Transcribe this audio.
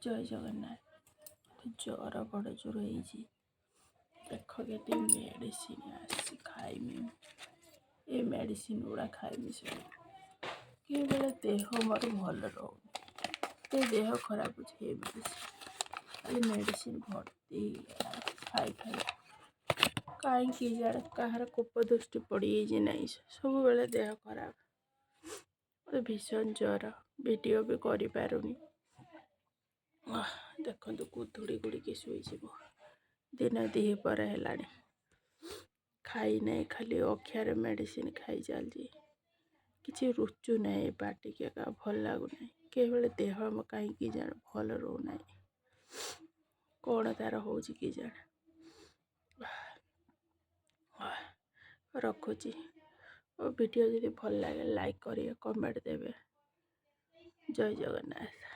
ଜୟ ଜଗନ୍ନାଥ। ଜ୍ୱର ବଡ଼ ଜୋର ହେଇଛି। ଦେଖ କେତେ ମେଡ଼ିସିନ ଆସିଛି, ଖାଇମି। ଏ ମେଡ଼ିସିନ ଗୁଡ଼ା ଖାଇମି ସବୁ। କେବେଳେ ଦେହ ମୋର ଭଲ ରହୁନି, ଏତେ ଦେହ ଖରାପ ହେଉଛି। ଏ ମେଡ଼ିସିନ, ଖାଲି ମେଡ଼ିସିନ ଭର୍ତ୍ତି ହେଇଗଲାଣି ଖାଇ ଖାଇ। କାହିଁକି ଜାଣେ କାହାର କୋପ ଦୃଷ୍ଟି ପଡ଼ିଯାଇଛି? ନାହିଁ, ସବୁବେଳେ ଦେହ ଖରାପ। ମୋତେ ଭୀଷଣ ଜ୍ୱର, ଭିଡ଼ିଓ ବି କରିପାରୁନି। ଦେଖନ୍ତୁ, ଗୁଧୁଡ଼ି ଗୁଡ଼ିକି ଶୋଇଯିବ। ଦିନ ଦିପହର ହେଲାଣି, ଖାଇନାହିଁ, ଖାଲି ଅଖିଆରେ ମେଡ଼ିସିନ ଖାଇ ଚାଲିଛି। କିଛି ରୁଚୁ ନାହିଁ ପାଟିକି ଏକା, ଭଲ ଲାଗୁନାହିଁ। କେବେଳେ ଦେହ କାହିଁକି ଜାଣେ ଭଲ ରହୁନାହିଁ। କ'ଣ ତାର ହେଉଛି କି ଜାଣେ। ରଖୁଛି। ଓ ଭିଡ଼ିଓ ଯଦି ଭଲ ଲାଗେ, ଲାଇକ୍ କରିବେ, କମେଣ୍ଟ ଦେବେ। ଜୟ ଜଗନ୍ନାଥ।